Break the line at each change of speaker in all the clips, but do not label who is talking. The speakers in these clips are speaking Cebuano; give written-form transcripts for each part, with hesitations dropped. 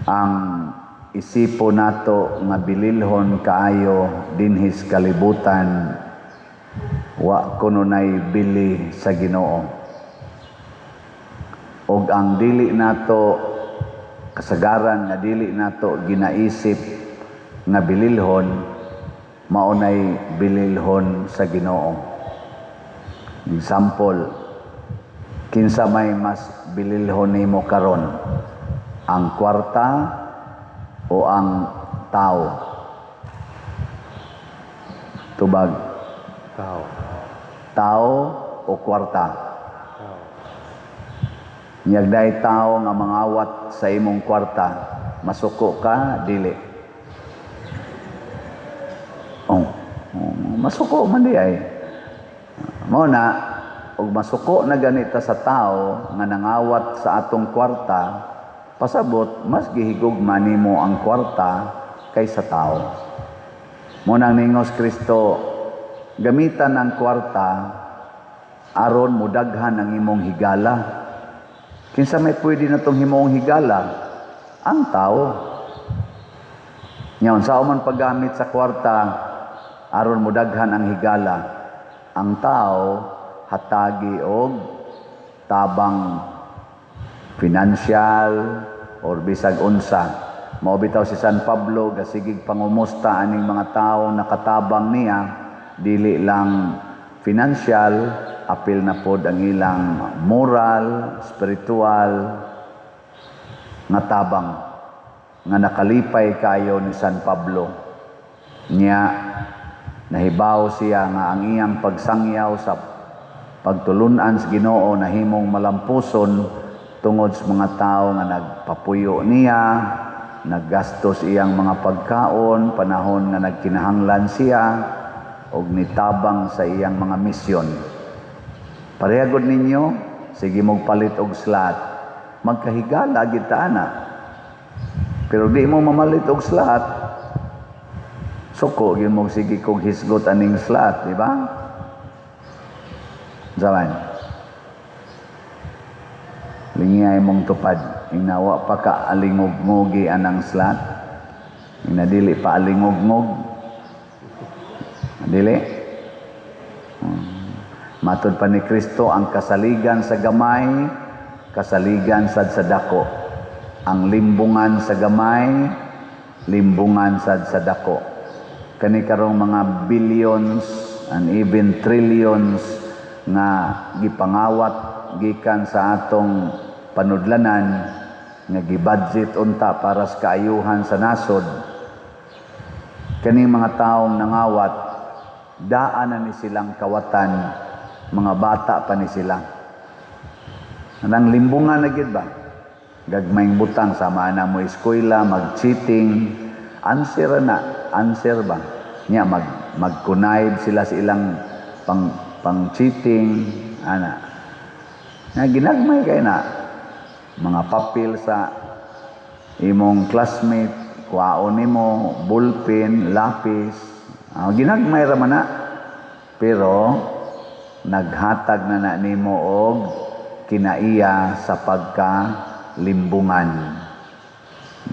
Ang isipo nato nga bililhon kaayo dinhis kalibutan, wa kuno nay bili sa Ginoo. Og ang dili nato kasagaran nga dili nato ginaisip nga bililhon, mao nay bililhon sa Ginoo. Example, kinsa may mas bililhon nimo karon? Ang kwarta o ang tao? Tubag.
Tao.
Tao o kwarta?
Tao.
Nyagday tao nga mangawat sa imong kwarta, masuko ka, dili? Oh, masuko man di ay. Mao na, og masuko na ganita sa tao nga nangawat sa atong kwarta, pasabot mas gihigugma nimo ang kwarta kaysa tao. Mao nang ningos Kristo, gamitan ang kwarta aron mudaghan ang imong higala. Kinsa may pwede na tong himong higala? Ang tao. Nya unsa man paggamit sa kwarta aron mudaghan ang higala? Ang tao hatagi og tabang financial or bisag unsa. Mao bitaw si San Pablo gasigig pangumusta aning mga tao nakatabang niya, dili lang financial, apil na pod ang ilang moral, spiritual nga tabang nga nakalipay kayo ni San Pablo. Nya nahibaw siya nga ang iyang pagsangyaw sa pagtulunan sa Ginoo nahimong malampuson tungod sa mga tao nga nagpapuyo niya, naggastos iyang mga pagkaon panahon nga nagkinahanglan siya, og nitabang sa iyang mga misyon. Pareha gud ninyo, sige mong palit og slot, magkahigala gid ta ana. Pero di mo mamalit og slot, suko gyud mo, sige kog hisgot aning slot, di ba? Zaman. Lingiyay mong tupad, ingnawa pa ka alingog-ngogi anang slot. Ingna dili pa alingog-ngog. Dili. Matod pa ni Kristo, ang kasaligan sa gamay, kasaligan sad sa dako. Ang limbungan sa gamay, limbungan sad sa dako. Kani karong mga billions and even trillions nga gipangawat gikan sa atong panudlanan nga gibudget unta para sa kaayuhan sa nasod, kani mga taong nangawat, daan na ni silang kawatan, mga bata pa ni sila. Anang limbungan na gid ba, gagmayng butang, sama na mo eskwela, mag-cheating, answer na, answer ba nya, mag connive sila sa ilang pang pang cheating ana nga ginagmay kay na mga papel sa imong classmate, kuhaon nimo ballpen, lapis. Ah, ginagmay ra man na, pero naghatag na na nimo og kinaiya sa pagkalimbungan.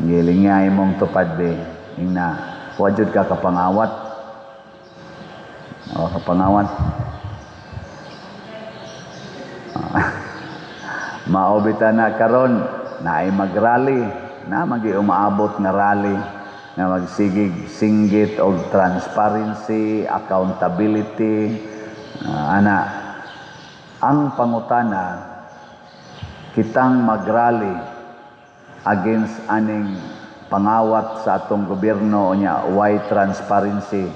Gilingay mong tupad be, ingna wa jud ka kapangawat o kapangawat. Mao bitaw na karon naay magrally na, magi umaabot nga rally nga magsigig singgit og transparency, accountability, ana. Ang pangutana, kitang magrally against aning pangawat sa atong gobyerno nya why transparency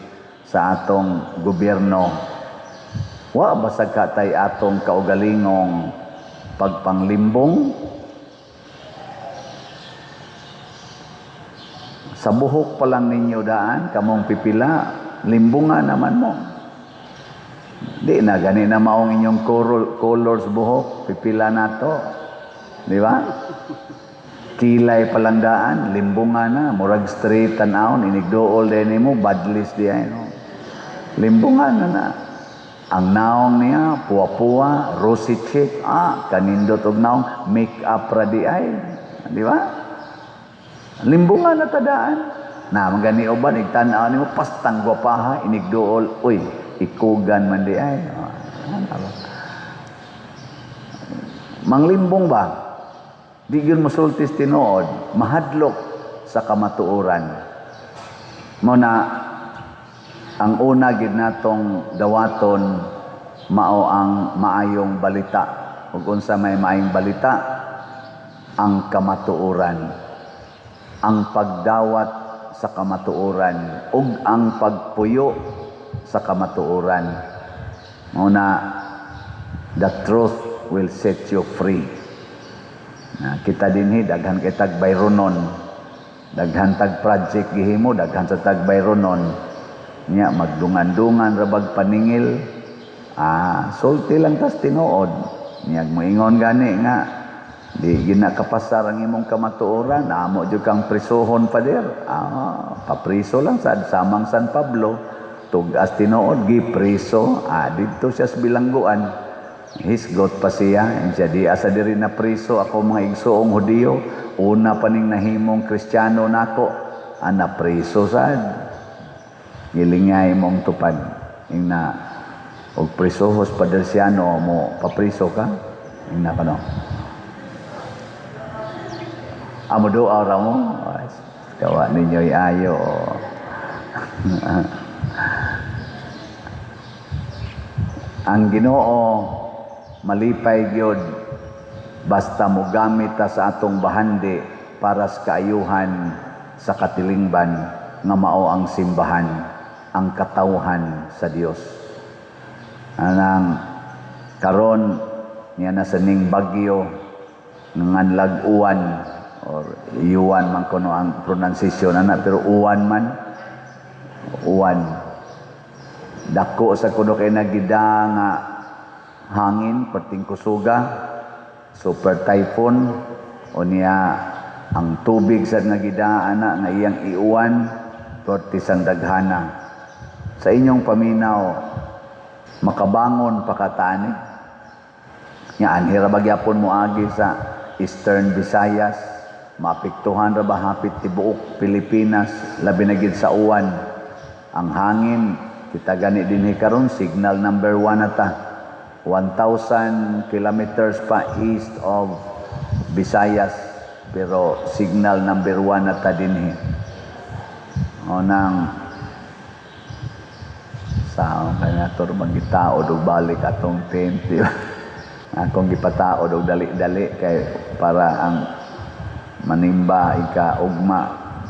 sa atong gobyerno, wa basag ka tay atong kaugalingong pagpanglimbong? Sa buhok pa lang ninyo daan, kamong pipila, limbungan naman mo. Di na gani na maong inyong colors buhok, pipila na to. Di ba? Kilay pa lang daan, limbungan na, murag straight tan-awon, inigdool din mo, badlis di ay, no? Limbungan na na. Ang naong niya, puwa-puwa, rosy cheek, ah, kanindot og naong, make up ra di ay. Di ba? Limbungan na tadaan. Na magani uban igtan-aw nimo pastang gwapaha inigduol, uy, ikugan man di ay. Oh, ano ba? Manglimbong ba? Di gyud mosultis tinuod, mahadlok sa kamatuoran. Mao na ang una gid natong dawaton mao ang maayong balita. Ug unsa may maayong balita? Ang kamatuoran. Ang pagdawat sa kamatuoran ug ang pagpuyo sa kamatuoran. Mao na the truth will set you free. Na kita dinhi daghan kay tag bayronon. Daghan tag project gihimo, daghan sa tag bayronon. Nya magdungan-dungan ra bag paningil. Ah, sulti lang tas tinuod. Nya moingon gani nga di gina kapasar ang imong kamatuoran, amo jud kang prisuhon, pader. Ah, papriso lang sad samang San Pablo. Tug-as tinuod gipriso, ah, didto siya sa bilangguan. Hisgot pa siya, siya di asa diri na priso ako mga igsuong Hudiyo, una pa ning nahimong Kristiyano nako, ana priso sad. Gilingay mong tupad. Ingna og prisohos Padersiano mo papriso ka? Ingna kano. Amo doa ra mo. Ay, kawa ninyo ayo. Ang Ginoo malipay gyud basta mogamit ta sa atong bahandi para sa kaayuhan sa katilingban nga mao ang simbahan, ang katawhan sa Dios. Anang karon niya na sa ning bagyo nganlag uwan or yuan man kuno ang pronunciation ana, pero uwan man, uwan dako sa kuno kay nagida nga hangin perting kusuga, super typhoon. O niya ang tubig sa nagida ana nga iyang iuwan perti sang daghana. Sa inyong paminaw, makabangon pa kataan nga anhi ra ba gyapon moagi sa Eastern Visayas? Maapektuhan ra ba hapit tibuok Pilipinas, labi na gid sa uwan, ang hangin? Kita gani dinhi karon, signal number 1 na ta, 1,000 kilometers pa east of Visayas, pero signal number 1 na ta dinhi. O nang sa kanya to magitaod og balik atong tent, di ba? Akong gipataod og dali-dali kay para ang manimba ika ugma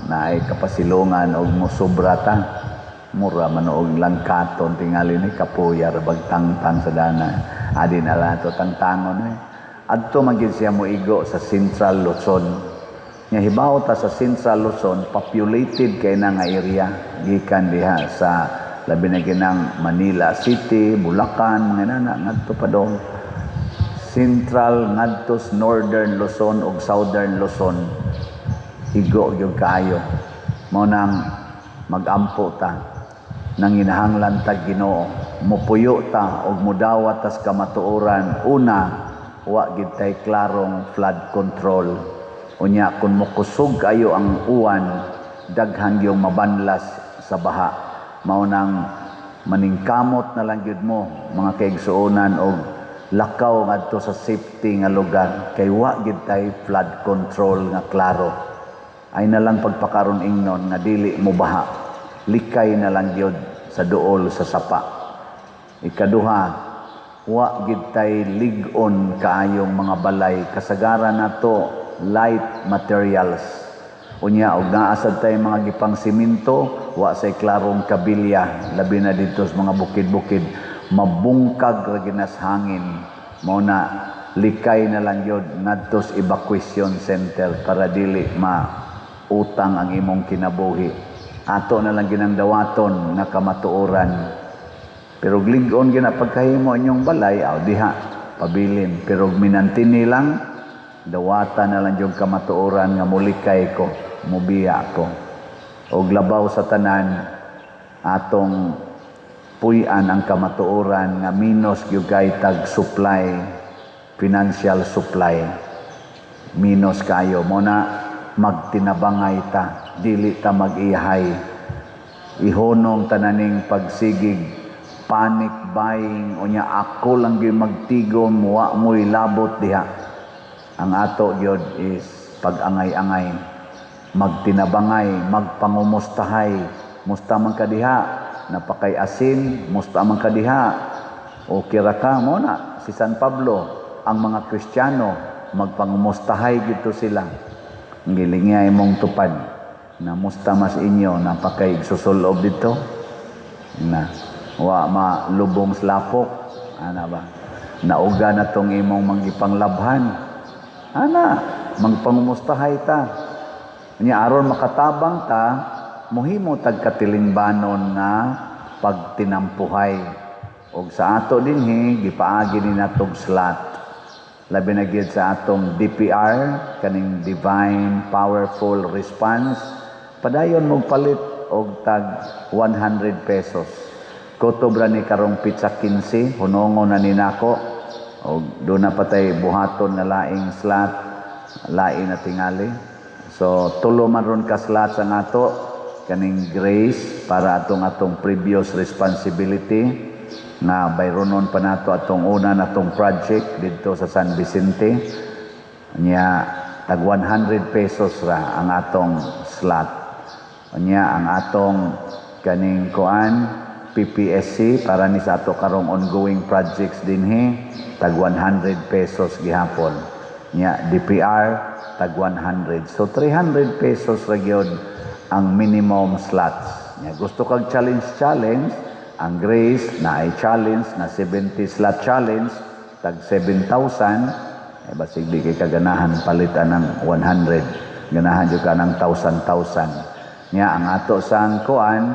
na ay kapasilungan og mosobra ta. Mura man og langkaton tingali ni kapuya ra bagtangtang sa dana. Adi na lang ato tangtangon eh. Adto man gid siya moigo sa Central Luzon. Nya hibaw ta sa Central Luzon, populated kay na nga area gikan diha sa labi na ginang Manila City, Bulacan, mga nana ngadto pa dong. Central ngadto sa Northern Luzon ug Southern Luzon, igo gyud kaayo. Mao nang magampo ta, nanginahanglan tag Ginoo, mopuyo ta og modawat tas kamatuoran. Una, wa gid tay klarong flood control. Unya kun mokusog kayo ang uwan, daghan yung mabanlas sa baha. Mao nang maningkamot na lang gyud mo mga kaigsuonan og lakaw ngadto sa safety nga lugar kay wa gid tay flood control nga klaro. Ay na lang pagpakaron ingnon nga dili mo baha, likay na lang gyud sa duol sa sapa. Ikaduha, wa gid tay lig-on kaayong mga balay, kasagaran nato light materials. Unya og naa sad tay mga gipang simento, wa say klarong kabilya, labi na didto sa mga bukid-bukid, mabungkag ra ginas hangin. Mao na likay na lang gyud ngadto sa evacuation center para dili mautang ang imong kinabuhi. Ato na lang ginang dawaton nga kamatuoran. Pero lig-on gina pagkahimo inyong balay, aw diha pabilin. Pero minantini lang, dawata na lang yung kamatuoran nga mulikay ko, mubiya ko. Og labaw sa tanan, atong puy-an ang kamatuoran nga minus gyud kay tag supply, financial supply. Minus kayo. Mo na magtinabangay ta, dili ta mag-iyahay. Ihunong tananing pagsigig panic buying, unya ako lang gyud magtigom, wa mo'y labot diha. Ang ato gyud is pag-angay-angay, magtinabangay, magpangumustahay. Musta man ka diha? Napakay asin? Musta man ka diha? Okay ra ka? Mo na si San Pablo, ang mga Kristiyano magpangumustahay gito sila. Gilingay mong tupad na musta mas inyo, napakay susulob dito na wa malubong slapok ana ba, nauga na tong imong mangipanglabhan ana, magpangumustahay ta. Nya aron makatabang ta, muhimo tag katilingbanon nga pagtinampuhay. Og sa ato dinhi gipaagi ni natog slot, labi na gyud sa atong DPR, kaning Divine Powerful Response. Padayon mo palit og tag 100 pesos. Kutob ra ni karong petsa 15, hunongo na ni nako og do na patay buhaton nga laing slot, lain na tingali. So tulo man ron ka slot sa ato, kaning Grace para atong atong previous responsibility nga bayronon pa nato atong una natong project didto sa San Vicente. Nya tag 100 pesos ra ang atong slot. Nya ang atong kaning kuan PPSC para ni sa ato karong ongoing projects dinhi, tag 100 pesos gihapon. Nya DPR tag 100, so 300 pesos ra gyud ang minimum slots. Nya gusto kag challenge challenge, ang Grace na ay challenge na 70 slot challenge, tag 7,000. Eh, basig di kay kaganahan palitan ng 100, ganahan jud ka ng 1,000 1,000. Nya ang ato sang kuan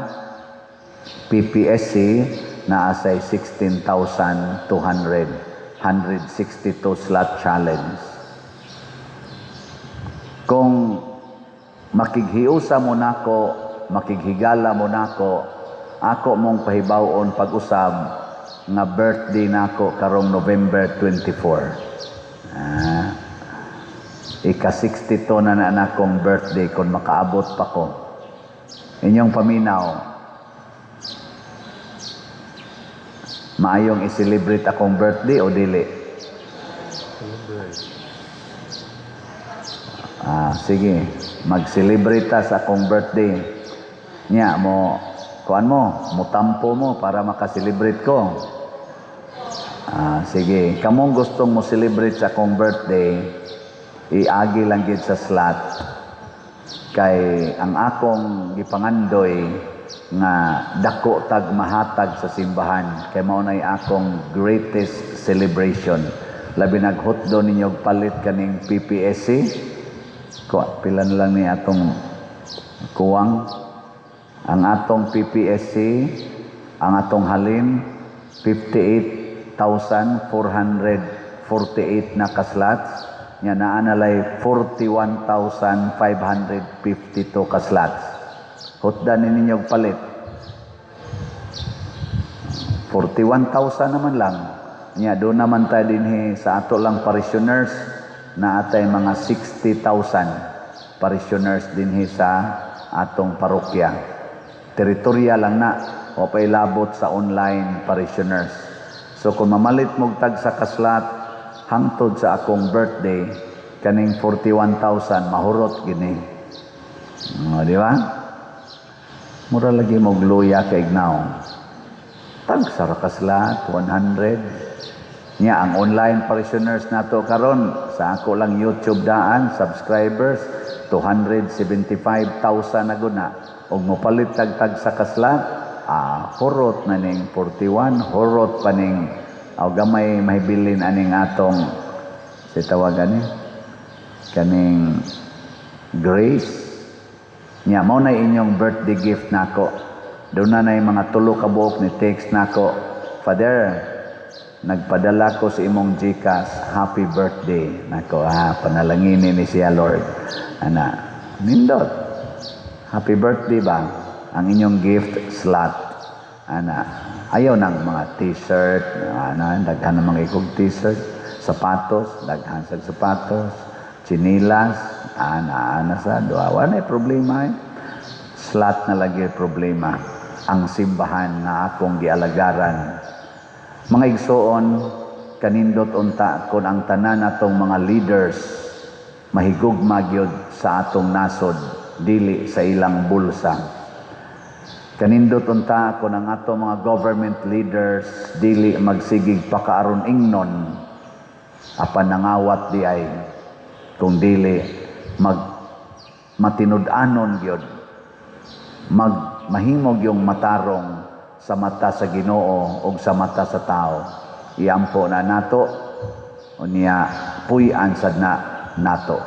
PPSC naa say 16,200, 162 slot challenge. Kung makighiusa mo nako, makighigala mo nako, ako mong pahibaw-on pag-usab nga birthday nako karong November 24. Ika 62 na na nakong birthday kung makaabot pa ko. Inyong paminaw, maayong i-celebrate akong birthday o dili?
Celebrate.
Sige, mag-celebrate ta sa akong birthday. Nya mo kuan mo, mutampo mo para maka-celebrate ko. Sige, kamong gustong mo celebrate sa akong birthday, iagi lang gid sa slot. Kay ang akong gipangandoy nga dako tag mahatag sa simbahan kay mao nay akong greatest celebration. Labi naghutdo ninyo og palit kaning PPSC. Ko pila na lang ni atong kuwang ang atong PPSC, ang atong halin 58,448 na ka-slots. Nya naa na lay 41,552 ka-slots. Hutdan ni ninyo og palit. 41,000 naman lang. Nya doon naman tayo dinhi sa ato lang parishioners na atay mga 60,000 parishioners dinhi sa atong parokya. Teritorya lang na o pailabot sa online parishioners. So kung mamalit mo tag sa ka-slot hangtod sa akong birthday, kaning 41,000 mahurot gini. O, di ba? Mura lagi mo luya kay ignaw. Tag sa ka-slot, 100. Nya ang online parishioners nato karon sa ako lang YouTube daan subscribers 275,000 na guna. Og mopalit tag tag sa ka-slot, hurot na ning 41, hurot pa ning aw gamay mahibilin aning atong si tawagan ni kaning Grace. Nya mao na inyong birthday gift nako. Doon na nay mga tulo ka buok ni text nako. "Father, nagpadala ko sa imong GCash, happy birthday." Nako, panalanginin ni siya, Lord. Ana, nindot. Happy birthday ba? Ang inyong gift, slot. Ana, ayaw ng mga T-shirt, ana, daghan ng mga ikog T-shirt, sapatos, daghan sa sapatos, Chinilas, ana ana sa duha. Wala problema eh. Slot na lagi problema. Ang simbahan nga akong gialagaran. Mga igsoon, kanindot unta kon ang tanan atong mga leaders mahigugma gyud sa atong nasod, dili sa ilang bulsa. Kanindot unta kon ang atong mga government leaders dili magsigig pakaaron ingnon apan nangawat di ay, kung dili mag matinud-anon gyud, mag mahimog yung matarong sa mata sa Ginoo ug sa mata sa tao. Iampo na nato, unya puy-an sad na nato.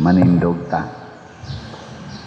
Manindog ta.